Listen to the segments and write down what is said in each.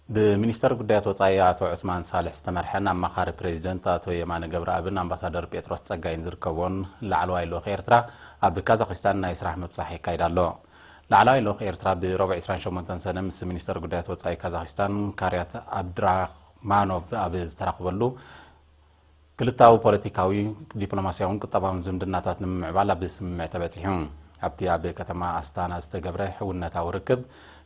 ብሚኒስተር ጉዳያት ወጻኢ ኣቶ ዑስማን ሳልሕ ዝተመርሐን ኣማኻሪ ፕሬዚደንት ኣቶ የማነ ገብረኣብን ኣምባሳደር ጴጥሮስ ጸጋይን ዝርከብዎን ላዕለዋይ ልኡኽ ኤርትራ ኣብ ካዛኽስታን ናይ ስራሕ ምብጻሕ የካይድ ኣሎ። ላዕለዋይ ልኡኽ ኤርትራ ብረቡዕ ዕስራን ሸሞንተን ሰነ ምስ ሚኒስተር ጉዳያት ወጻኢ ካዛኽስታን ካርያት ኣብድራማኖቭ ኣብ ዝተራኽበሉ፣ ክልተኣዊ ፖለቲካዊ፣ ዲፕሎማስያውን ቁጠባውን ዝምድናታት ንምምዕባል ኣብ ስምምዕ ተበጺሑ። ኣብቲ ኣብ ከተማ ኣስታና ዝተገብረ ሕውነታዊ ርክብ፣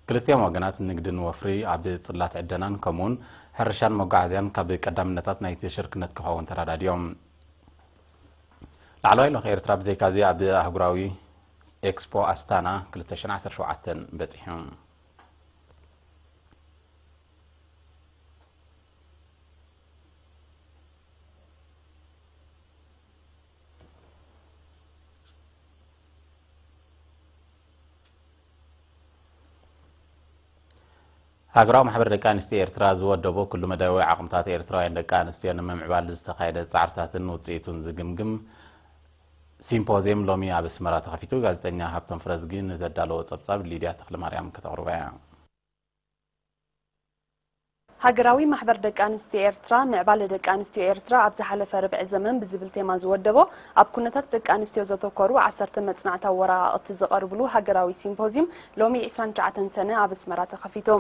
ክልቲኦም ወገናት ንግድን ወፍሪ ኣብ ጽላት ዕደናን ከምኡውን ሕርሻን መጓዓዝያን ካብ ቀዳምነታት ናይቲ ሽርክነት ክኸውን ተረዳዲኦም። ላዕለዋይ ልኡኽ ኤርትራ ብዘይካዚ ኣብ ኣህጉራዊ ኤክስፖ ኣስታና ክልተ ሽሕን ዓሰርተ ሸውዓተን በጺሑ። ሃገራዊ ማሕበር ደቂ ኣንስትዮ ኤርትራ ዝወደቦ ኩሉ መዳያዊ ዓቕምታት ኤርትራውያን ደቂ ኣንስትዮ ንምምዕባል ዝተኻየደ ጻዕርታትን ውጽኢቱን ዝግምግም ሲምፖዝየም ሎሚ ኣብ ኣስመራ ተኸፊቱ። ጋዜጠኛ ሃብቶም ፍረዝጊ ንዘዳለዎ ጸብጻብ ሊድያ ተኽለማርያም ከተቕርቦ እያ። ሃገራዊ ማሕበር ደቂ ኣንስትዮ ኤርትራ፣ ምዕባለ ደቂ ኣንስትዮ ኤርትራ ኣብ ዝሓለፈ ርብዒ ዘመን ብዝብል ቴማ ዝወደቦ ኣብ ኩነታት ደቂ ኣንስትዮ ዘተኮሩ ዓሰርተ መጽናዕታዊ ወረቓቕቲ ዝቐርብሉ ሃገራዊ ሲምፖዝዩም ሎሚ ዕስራን ትሽዓተን ሰነ ኣብ ኣስመራ ተኸፊቱ።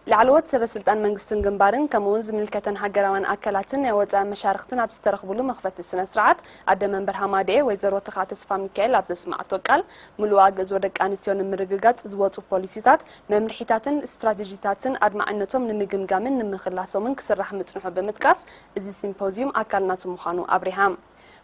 ላዕለዎት ሰበ ስልጣን መንግስትን ግንባርን ከምኡውን ዝምልከተን ሃገራውያን ኣካላትን ናይ ወጻኢ መሻርኽትን ኣብ ዝተረኽብሉ መኽፈቲ ስነ ስርዓት ኣደ መንበር ሃማደኤ ወይዘሮ ተኻ ተስፋ ሚካኤል ኣብ ዘስማዕቶ ቃል ምሉእ ኣግእዞ ደቂ ኣንስትዮ ንምርግጋጽ ዝወጹ ፖሊሲታት፣ መምርሒታትን ስትራቴጂታትን ኣድማዕነቶም ንምግምጋምን ንምኽላሶምን ክስራሕ ምጽንሑ ብምጥቃስ እዚ ሲምፖዝዩም ኣካል ናቱ ምዃኑ ኣብሪሃ።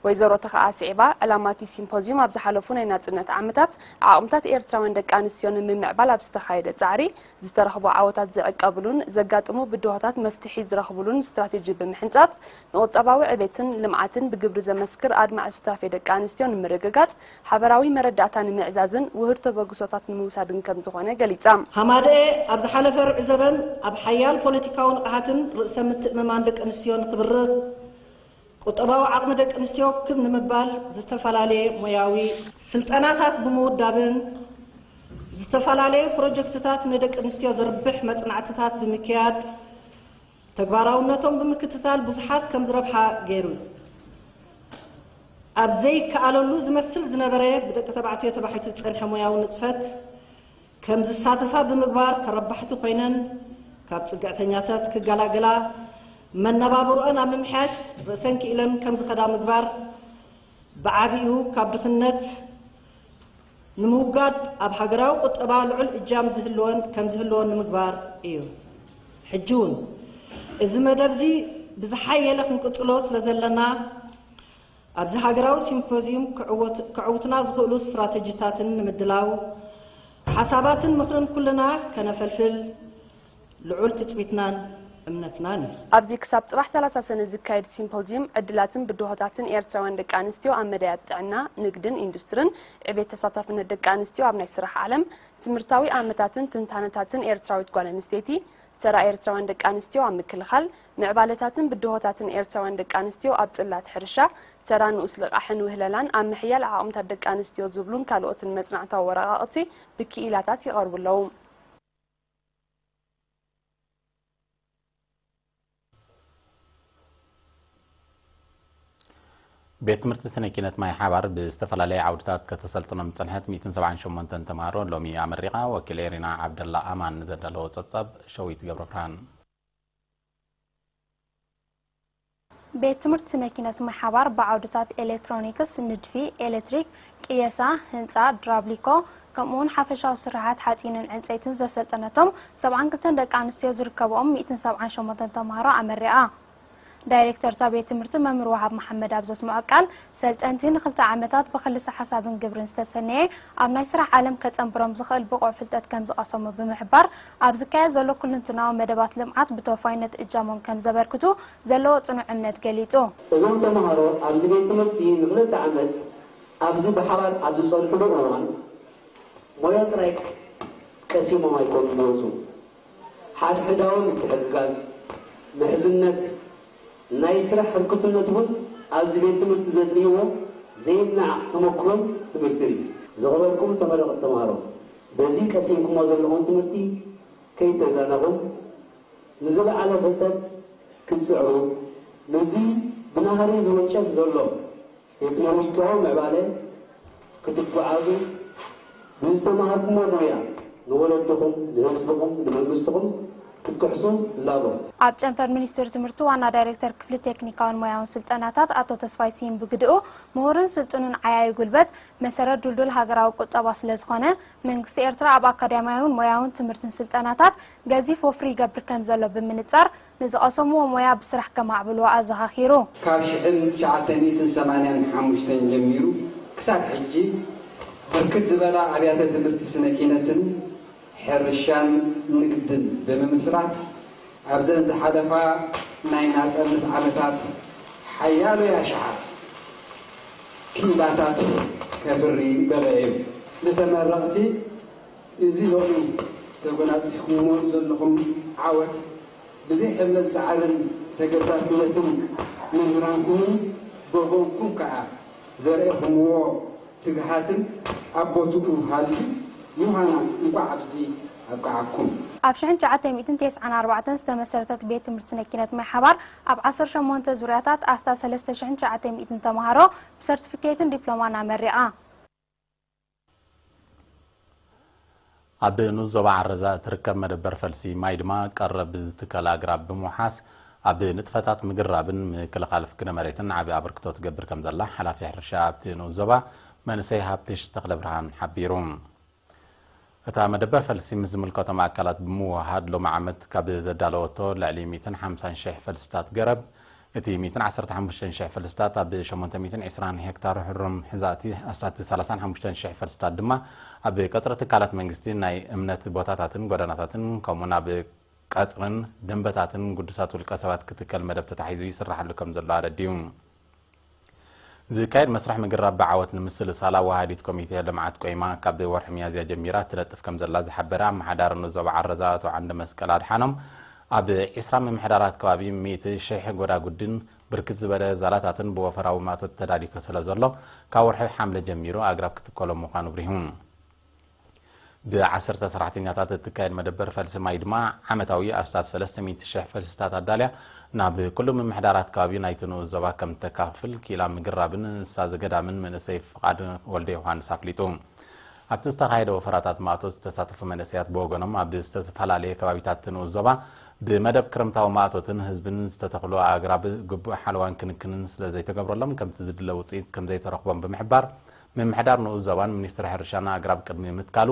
ወይዘሮ ተኸኣ ስዒባ፣ ዕላማ እቲ ሲምፖዝዩም ኣብ ዝሓለፉ ናይ ናጽነት ዓመታት ዓቕምታት ኤርትራውያን ደቂ ኣንስትዮ ንምምዕባል ኣብ ዝተኻየደ ጻዕሪ ዝተረኽቡ ዓወታት ዝዕቀብሉን ዘጋጥሙ ብድሆታት መፍትሒ ዝረኽብሉን ስትራቴጂ ብምሕንጻጽ ንቁጠባዊ ዕቤትን ልምዓትን ብግብሪ ዘመስክር ኣድማዒ ሱታፌ ደቂ ኣንስትዮ ንምርግጋጽ፣ ሓበራዊ መረዳእታ ንምዕዛዝን ውሁድ ተበግሶታት ንምውሳድን ከምዝኾነ ገሊጻ። ሃማደኤ ኣብ ዝሓለፈ ርብዒ ዘበን ኣብ ሓያል ፖለቲካዊ ንቕሓትን ርእሰ ምትእምማን ደቂ ኣንስትዮ ንኽብርኽ፣ ቁጠባዊ ዓቕሚ ደቂ ኣንስትዮ ክብ ንምባል ዝተፈላለየ ሞያዊ ስልጠናታት ብምውዳብን ዝተፈላለየ ፕሮጀክትታት ንደቂ ኣንስትዮ ዘርብሕ መጽናዕትታት ብምክያድ ተግባራውነቶም ብምክትታል ብዙሓት ከም ዝረብሓ ገይሩ። ኣብ ዘይከኣለሉ ዝመስል ዝነበረ ብደቂ ተባዕትዮ ተባሒቱ ዝጸንሐ ሞያዊ ንጥፈት ከም ዝሳተፋ ብምግባር ተረባሕቲ ኮይነን ካብ ጽግዕተኛታት ክገላገላ መነባብሮአን ኣብ ምምሕያሽ ርእሰን ክኢለን ከም ዝኸዳ ምግባር ብዓቢኡ ካብ ድኽነት ንምውጋድ ኣብ ሃገራዊ ቁጠባ ልዑል እጃም ዝህልወን ከም ዝህልወን ንምግባር እዩ። ሕጂ እውን እዚ መደብ እዚ ብዝሓየለ ክንቅጽሎ ስለ ዘለና ኣብዚ ሃገራዊ ሲምፖዝዩም ክዕወት- ክዕውትና ዝኽእሉ ስትራተጂታትን ንምድላው ሓሳባትን ምኽርን ኩልና ከነፈልፍል ልዑል ትጽቢትናን እምነትናን እዩ። ኣብዚ ክሳብ ጽባሕ ሰላሳ ሰነ ዝካየድ ሲምፖዝዩም ዕድላትን ብድሆታትን ኤርትራውያን ደቂ ኣንስትዮ ኣብ መዳያት ጥዕና፣ ንግድን ኢንዱስትርን፣ ዕቤት ተሳታፍነት ደቂ ኣንስትዮ ኣብ ናይ ስራሕ ዓለም፣ ትምህርታዊ ኣመታትን ትንታነታትን ኤርትራዊት ጓል ኣንስተይቲ፣ ተራ ኤርትራውያን ደቂ ኣንስትዮ ኣብ ምክልኻል፣ ምዕባለታትን ብድሆታትን ኤርትራውያን ደቂ ኣንስትዮ ኣብ ጽላት ሕርሻ፣ ተራ ንኡስ ልቓሕን ውህለላን ኣብ ምሕያል ዓቕምታት ደቂ ኣንስትዮ ዝብሉን ካልኦትን መጽናዕታዊ ወረቓቕቲ ብክኢላታት ይቐርቡ ኣለዉ። ቤት ትምህርቲ ስነ ኪነት ማይ ሓባር ብዝተፈላለየ ዓውድታት ከተሰልጥኖም ዝጸንሐት ሚእትን ሰብዓን ሸሞንተን ተምሃሮ ሎሚ ኣመሪቓ። ወኪል ኤሪና ዓብደላ ኣማን ንዘዳለዎ ጸብጻብ ሸዊት ገብረብርሃን። ቤት ትምህርቲ ስነ ኪነት ማይ ሓባር ብዓውድታት ኤሌክትሮኒክስ፣ ንድፊ፣ ኤሌክትሪክ፣ ቅየሳ፣ ህንጻ፣ ድራብሊኮ፣ ከምኡውን ሓፈሻዊ ስርሓት ሓጺንን ዕንጸይትን ዘሰልጠነቶም ሰብዓን ክልተን ደቂ ኣንስትዮ ዝርከብኦም ሚእትን ሰብዓን ሸሞንተን ተምሃሮ ኣመሪቓ። ዳይሬክተር እታ ቤት ትምህርቲ መምህር ወሃብ መሓመድ ኣብ ዘስምዖ ቃል፣ ሰልጠንቲ ንክልተ ዓመታት ብክልሰ ሓሳብን ግብርን ዝተሰነየ ኣብ ናይ ስራሕ ዓለም ከጸንብሮም ዝኽእል ብቑዕ ፍልጠት ከም ዝቐሰሙ ብምሕባር፣ ኣብ ዝካየድ ዘሎ ኩልንትናዊ መደባት ልምዓት ብተወፋይነት እጃሞም ከም ዘበርክቱ ዘለዎ ጽኑዕ እምነት ገሊጹ። እዞም ተምሃሮ ኣብዚ ቤት ትምህርቲ ንክልተ ዓመት ኣብዚ ብሓባር ኣብ ዝጸንሕሉ እዋን፣ ሞያ ጥራይ ቀሲሞም ኣይኮኑን ዝወጹ። ሓድሕዳዊ ምትሕግጋዝ፣ ምሕዝነት፣ ናይ ስራሕ ህርክትነት እውን ኣብዚ ቤት ትምህርቲ ዘድልይዎ ዘይናዕ ተመኩሮን ትምህርትን እዩ። ዝኸበርኩም ተመረቕቲ ተምሃሮ፣ በዚ ቀሲምኩሞ ዘለኹም ትምህርቲ ከይተዛነኹም ንዝለዓለ ፍልጠት ክትጽዕሩ፣ ነዚ ብናህሪ ዝወንጨፍ ዘሎ ቴክኖሎጂካዊ ምዕባለ ክትጓዓዙ፣ ብዝተማሃርኩሞ ሞያ ንወለድኹም፣ ንህዝብኹም፣ ንመንግስትኹም ክትክሕሱ እላቦ። ኣብ ጨንፈር ሚኒስትሪ ትምህርቲ ዋና ዳይሬክተር ክፍሊ ቴክኒካውን ሞያውን ስልጠናታት ኣቶ ተስፋይ ስዩም ብግድኡ፣ ምሁርን ስልጡንን ዓያዩ ጉልበት መሰረት ዱልዱል ሃገራዊ ቁጠባ ስለዝኾነ፣ መንግስቲ ኤርትራ ኣብ ኣካዳሚያውን ሞያውን ትምህርትን ስልጠናታት ገዚፍ ወፍሪ ይገብር ከምዘሎ ብምንጻር፣ ንዝቐሰምዎ ሞያ ብስራሕ ከማዕብልዎ ኣዘኻኺሩ። ካብ ሽሕን ትሽዓተ ሚእትን ሰማንያን ሓሙሽተን ጀሚሩ ክሳብ ሕጂ ብርክት ዝበላ ኣብያተ ትምህርቲ ስነ ኪነትን ሕርሻን ንግድን ብምምስራት ኣብዘን ዝሓለፋ ናይ ናጸነት ዓመታት ሓያሎ ኣሽሓት ክኢላታት ከፍሪ በቕዑ እዩ። ንተመረቕቲ እዚ ሎሚ ተጎናጺፍኩምዎ ዘለኹም ዓወት ብዘይ ሕለል ጻዕርን ተገዳስነትን መምህራንኩምን ጎቦንኩም ከኣ ዘርእኹምዎ ትግሃትን ኣብ ቦትኡ ሃልዩ ዮሃና እንቋዕ ኣብዚ ኣብቅዓኩም። ኣብ ሽሕን ትሽዓተ ሚእትን ተስዓን ኣርባዕተን ዝተመስረተት ቤት ትምህርቲ ስነ ኪነት ማይ ሓባር ኣብ ዓሰርተ ሸሞንተ ዙርያታት ኣስታት ሰለስተ ሽሕን ትሽዓተ ሚእትን ተምሃሮ ብሰርቲፊኬትን ዲፕሎማን ኣመሪቓ። ኣብ ንኡስ ዞባ ዓረዛ እትርከብ መደበር ፈልሲ ማይ ድማ ቀረብ ዝትከል ኣግራብ ብምውሓስ ኣብ ንጥፈታት ምግራብን ምክልኻል ፍግነ መሬትን ዓቢ ኣበርክቶ ትገብር ከም ዘላ ሓላፊ ሕርሻ ኣብቲ ንኡስ ዞባ መንእሰይ ሃብትሽ ተኽለብርሃን ሓቢሩ። እታ መደበር ፈልሲ ምስ ዝምልከቶም ኣካላት ብምውህሃድ ሎሚ ዓመት ካብ ዘዳለወቶ ልዕሊ ሚእትን ሓምሳን ሽሕ ፈልስታት ገረብ እቲ ሚእትን ዓሰርተ ሓሙሽተን ሽሕ ፈልስታት ኣብ ሸሞንተ ሚእትን ዕስራን ሄክታር ሕሩም ሕዛእቲ ኣስታት ሰላሳን ሓሙሽተን ሽሕ ፈልስታት ድማ ኣብ ቀጽሪ ትካላት መንግስቲ ናይ እምነት ቦታታትን ጎደናታትን ከምኡውን ኣብ ቀጽርን ደንበታትን ግዱሳት ውልቀ ሰባት ክትከል መደብ ተታሒዙ ይስራሓሉ ከም ዘሎ ኣረዲኡ። ዝካየድ መስርሕ ምግራብ ብዓወት ንምስልሳል ኣወሃዲት ኮሚቴ ልምዓት ቆይማ ካብ ወርሒ ሚያዝያ ጀሚራ ትነጥፍ ከም ዘላ ዝሓበረ ኣመሓዳሪ ንኡስ ዞባ ዓረዛ ኣቶ ዓንደ መስቀል ኣድሓኖም፣ ኣብ ዕስራ ምምሕዳራት ከባቢ ሚእቲ ሽሕ ጎዳጉድን ብርክት ዝበለ ዛላታትን ብወፈራዊ ማእቶት ተዳሊኩ ስለ ዘሎ ካብ ወርሒ ሓምለ ጀሚሩ ኣግራብ ክትከሎ ምዃኑ ኣብሪሁ። ብዓሰርተ ሰራሕተኛታት እትካየድ መደበር ፈልሲ ማይ ድማ ዓመታዊ ኣስታት ሰለስተ ሚእቲ ሽሕ ፈልስታት ኣዳልያ ናብ ኩሉ ምምሕዳራት ከባቢ ናይቲ ንኡስ ዞባ ከም ተካፍል ክኢላ ምግራብን እንስሳ ዘገዳምን መንእሰይ ፍቓድ ወልደ ዮሃንስ ኣፍሊጡ። ኣብቲ ዝተኻየደ ወፈራታት ማእቶት ዝተሳተፉ መንእሰያት ብወገኖም ኣብ ዝተፈላለየ ከባቢታት እቲ ንኡስ ዞባ ብመደብ ክረምታዊ ማእቶትን ህዝብን ዝተተኽሉ ኣግራብ ግቡእ ሓለዋን ክንክንን ስለ ዘይተገብረሎም ከምቲ ዝድለ ውፅኢት ከም ዘይተረኽቦም ብምሕባር ምምሕዳር ንኡስ ዞባን ሚኒስትሪ ሕርሻን ኣግራብ ቅድሚ ምትካሉ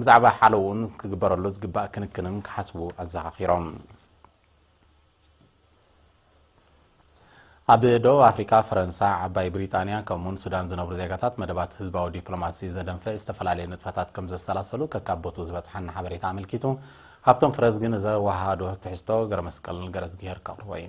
ብዛዕባ ሓለውኡን ክግበረሉ ዝግባእ ክንክንን ክሓስቡ ኣዘኻኺሮም። ኣብ ደቡብ ኣፍሪካ፣ ፈረንሳ፣ ዓባይ ብሪጣንያ ከምኡውን ሱዳን ዝነብሩ ዜጋታት መደባት ህዝባዊ ዲፕሎማሲ ዘደንፍዕ ዝተፈላለየ ንጥፈታት ከም ዘሰላሰሉ ከካብ ቦትኡ ዝበፅሓና ሓበሬታ ኣመልኪቱ። ሃብቶም ፍረዝ ግን ዘወሃዶ ትሕዝቶ ገረመስቀል ገረዝግሄር ከቕርቦ እዩ።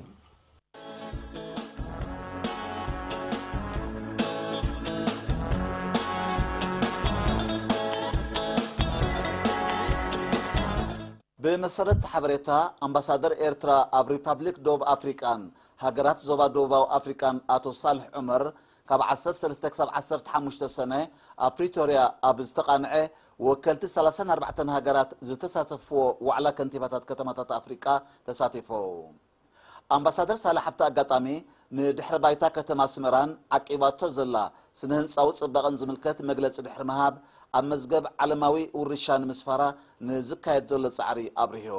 ብመሰረት ሓበሬታ ኣምባሳደር ኤርትራ ኣብ ሪፓብሊክ ደቡብ ኣፍሪቃን ሃገራት ዞባ ደቡባዊ ኣፍሪቃን ኣቶ ሳልሕ ዑመር፣ ካብ ዓሰርተ ሰለስተ ክሳብ ዓሰርተ ሓሙሽተ ሰነ ኣብ ፕሪቶርያ ኣብ ዝተቓንዐ ወከልቲ ሰላሳን ኣርባዕተን ሃገራት ዝተሳተፍዎ ዋዕላ ከንቲባታት ከተማታት ኣፍሪቃ ተሳቲፎም። ኣምባሳደር ሳልሕ ኣብቲ ኣጋጣሚ ንድሕረ ባይታ ከተማ ኣስመራን ዓቂባቶ ዘላ ስነ ህንጻዊ ጽባቐን ዝምልከት መግለጺ ድሕሪ ምሃብ፣ ኣብ መዝገብ ዓለማዊ ውርሻ ንምስፋራ ንዝካየድ ዘሎ ጻዕሪ ኣብሪሁ።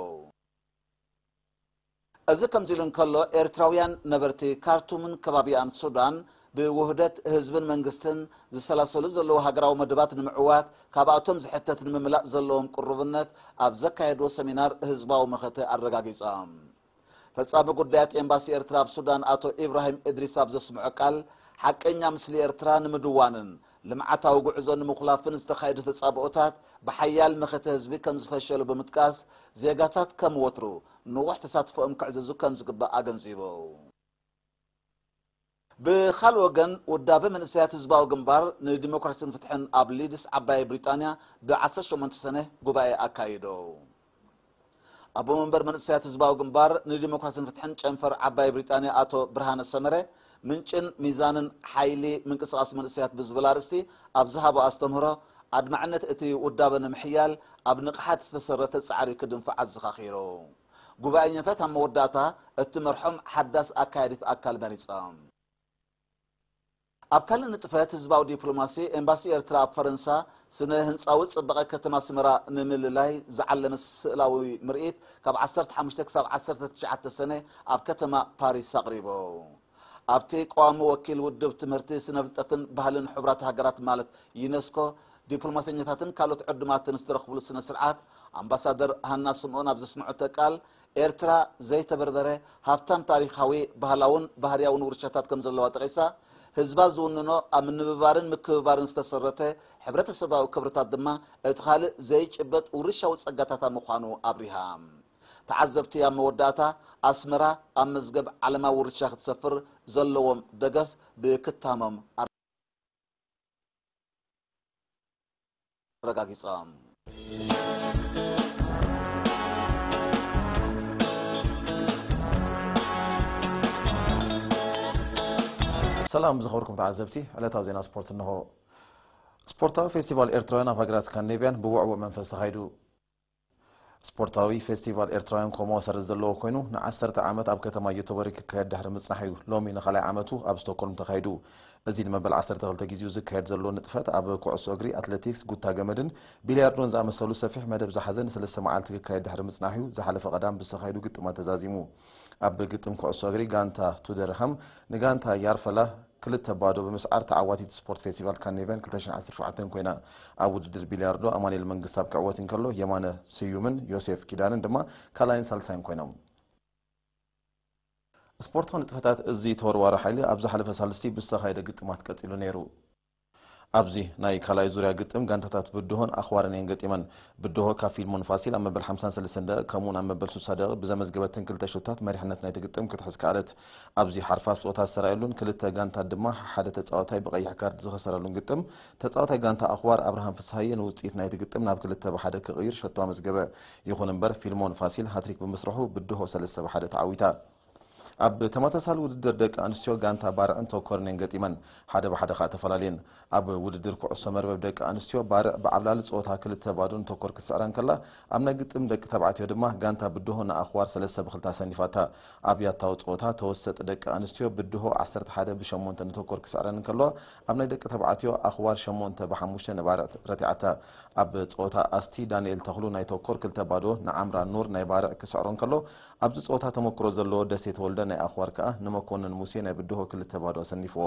እዚ ከምዚ ኢሉ እንከሎ፣ ኤርትራውያን ነበርቲ ካርቱምን ከባቢኣን ሱዳን ብውህደት ህዝብን መንግስትን ዝሰላሰሉ ዘለዉ ሃገራዊ መደባት ንምዕዋት ካብኣቶም ዝሕተት ንምምላእ ዘለዎም ቅሩብነት ኣብ ዘካየድዎ ሰሚናር ህዝባዊ መኸተ ኣረጋጊጾም። ፈጻሚ ጉዳያት ኤምባሲ ኤርትራ ኣብ ሱዳን ኣቶ ኢብራሂም እድሪስ ኣብ ዘስምዖ ቃል፣ ሓቀኛ ምስሊ ኤርትራ ንምድዋንን ልምዓታዊ ጉዕዞ ንምኹላፍን ዝተኻየዱ ተጻብኦታት ብሓያል መኸተ ህዝቢ ከም ዝፈሸሉ ብምጥቃስ፣ ዜጋታት ከም ወትሩ ንቑሕ ተሳትፎኦም ከዕዝዙ ከም ዝግባእ ኣገንዚቡ። ብኻልእ ወገን፣ ውዳበ መንእሰያት ህዝባዊ ግንባር ንዲሞክራሲን ፍትሕን ኣብ ሊድስ ዓባይ ብሪጣንያ ብ ዓሰርተ ሸሞንተ ሰነ ጉባኤ ኣካይዱ። ኣቦ መንበር መንእሰያት ህዝባዊ ግንባር ንዲሞክራሲን ፍትሕን ጨንፈር ዓባይ ብሪጣንያ ኣቶ ብርሃነ ሰመረ፣ ምንጭን ሚዛንን ሓይሊ ምንቅስቓስ መንእሰያት ብዝብል ኣርእስቲ ኣብ ዝሃቦ ኣስተምህሮ፣ ኣድማዕነት እቲ ውዳበ ንምሕያል ኣብ ንቕሓት ዝተሰረተ ጻዕሪ ክድንፋዕ ኣዘኻኺሩ። ጉባኤኛታት ኣብ መወዳእታ እትመርሖም ሓዳስ ኣካያዲት ኣካል መሪጾም። ኣብ ካልእ ንጥፈት ህዝባዊ ዲፕሎማሲ፣ ኤምባሲ ኤርትራ ኣብ ፈረንሳ ስነ ህንጻዊ ጽባቐ ከተማ ኣስመራ ንምልላይ ዝዓለመ ስእላዊ ምርኢት ካብ ዓሰርተ ሓሙሽተ ክሳብ ዓሰርተ ትሽዓተ ሰነ ኣብ ከተማ ፓሪስ ኣቕሪቡ። ኣብቲ ቀዋሚ ወኪል ውድብ ትምህርቲ፣ ስነ ፍልጠትን ባህልን ሕቡራት ሃገራት ማለት ዩኔስኮ፣ ዲፕሎማሰኛታትን ካልኦት ዕዱማትን ዝተረኽብሉ ስነ ስርዓት፣ ኣምባሳደር ሃና ስምኦን ኣብ ዘስምዑቶ ቃል፣ ኤርትራ ዘይተበርበረ ሃብታም ታሪኻዊ፣ ባህላውን ባህርያውን ውርሻታት ከም ዘለዋ ጠቒሳ፣ ህዝባ ዝውንኖ ኣብ ምንብባርን ምክብባርን ዝተሰረተ ሕብረተሰባዊ ክብርታት ድማ እቲ ካልእ ዘይጭበጥ ውርሻዊ ጸጋታታ ምዃኑ ኣብሪሃ። ተዓዘብቲ ኣብ መወዳእታ ኣስመራ ኣብ መዝገብ ዓለማዊ ውርሻ ክትሰፍር ዘለዎም ደገፍ ብክታሞም ኣረጋጊጾም። ሰላም ዝኸበርኩም ተዓዘብቲ፣ ዕለታዊ ዜና ስፖርት እንሆ። ስፖርታዊ ፌስቲቫል ኤርትራውያን ኣብ ሃገራት ስካንዲኔቭያን ብውዕዉዕ መንፈስ ተኻይዱ። ስፖርታዊ ፌስቲቫል ኤርትራውያን ኮሞ መሰረት ዘለዎ ኮይኑ፣ ንዓሰርተ ዓመት ኣብ ከተማ ዮተቦሪ ክካየድ ድሕሪ ምጽናሕ እዩ ሎሚ ንኻልኣይ ዓመቱ ኣብ ስቶክሆልም ተኻይዱ። እዚ ንመበል ዓሰርተ ክልተ ግዜኡ ዝካየድ ዘሎ ንጥፈት፣ ኣብ ኩዕሶ እግሪ፣ ኣትሌቲክስ፣ ጉታ ገመድን ቢልያርዶን ዝኣመሰሉ ሰፊሕ መደብ ዝሓዘ ንሰለስተ መዓልቲ ክካየድ ድሕሪ ምጽናሕ እዩ ዝሓለፈ ቀዳም ብዝተኻየዱ ግጥማት ተዛዚሙ። ኣብ ግጥም ኩዕሶ እግሪ፣ ጋንታ ቱደርሃም ንጋንታ ያርፈላ ክልተ ባዶ ብምስዓር ተዓዋቲት ስፖርት ፌስቲቫል ካኔቨን ክልተ ሽሕን ዓሰርተ ሸውዓተን ኮይና። ኣብ ውድድር ቢልያርዶ ኣማኑኤል መንግስታብ ክዕወት እንከሎ፣ የማነ ስዩምን ዮሴፍ ኪዳነን ድማ ካልኣይን ሳልሳይን ኮይኖም። ስፖርታዊ ንጥፈታት እዚ ተወርዋሪ ሓይሊ ኣብ ዝሓለፈ ሳልስቲ ብዝተኻየደ ግጥማት ቀጺሉ ነይሩ። ኣብዚ ናይ ካልኣይ ዙርያ ግጥም ጋንታታት ብድሆን ኣኽዋርን እየን ገጢመን። ብድሆ ካብ ፊልሞን ፋሲል ኣብ መበል ሓምሳን ሰለስተን ደቂቕ ከምኡውን ኣብ መበል ስሳ ደቂቕ ብዘመዝገበትን ክልተ ሹታት መሪሕነት ናይቲ ግጥም ክትሕዝ ከኣለት። ኣብዚ ሓርፋፍ ጸወታ ዝተራእየሉን ክልተ ጋንታት ድማ ሓደ ተጻዋታይ ብቐይሕ ካርድ ዝኸሰረሉን ግጥም፣ ተጻዋታይ ጋንታ ኣኽዋር ኣብርሃም ፍስሃየ ንውጽኢት ናይቲ ግጥም ናብ ክልተ ብሓደ ክቕይር ሸቶ ኣመዝገበ። ይኹን እምበር ፊልሞን ፋሲል ሃትሪክ ብምስርሑ ብድሆ ሰለስተ ብሓደ ተዓዊታ። ኣብ ተመሳሳሊ ውድድር ደቂ ኣንስትዮ ጋንታ ባርዕን ተኮርን እየን ገጢመን፣ ሓደ ብሓደ ከኣ ተፈላልየን። ኣብ ውድድር ኩዕሶ መርበብ ደቂ ኣንስትዮ ባርዕ ብዓብላሊ ጸወታ ክልተ ባዶ ንተኮር ክትስዕራ እንከላ፣ ኣብ ናይ ግጥም ደቂ ተባዕትዮ ድማ ጋንታ ብድሆ ንኣኽዋር ሰለስተ ብክልተ ኣሰኒፋታ። ኣብ ያታዊ ጸወታ ተወሰጥ ደቂ ኣንስትዮ ብድሆ ዓሰርተ ሓደ ብሸሞንተ ንተኮር ክስዕረን እንከለዋ፣ ኣብ ናይ ደቂ ተባዕትዮ ኣኽዋር ሸሞንተ ብሓሙሽተ ንባርዕ ረቲዓታ። ኣብ ጸወታ ኣስቲ ዳንኤል ተኽሉ ናይ ተኮር ክልተ ባዶ ንዓምራን ኑር ናይ ባርዕ ክስዕሮ እንከሎ፣ ኣብዚ ጸወታ ተመክሮ ዘለዎ ደሴ ተወልደ ናይ ኣኽዋር ከኣ ንመኮንን ሙሴ ናይ ብድሆ ክልተ ባዶ ኣሰኒፍዎ።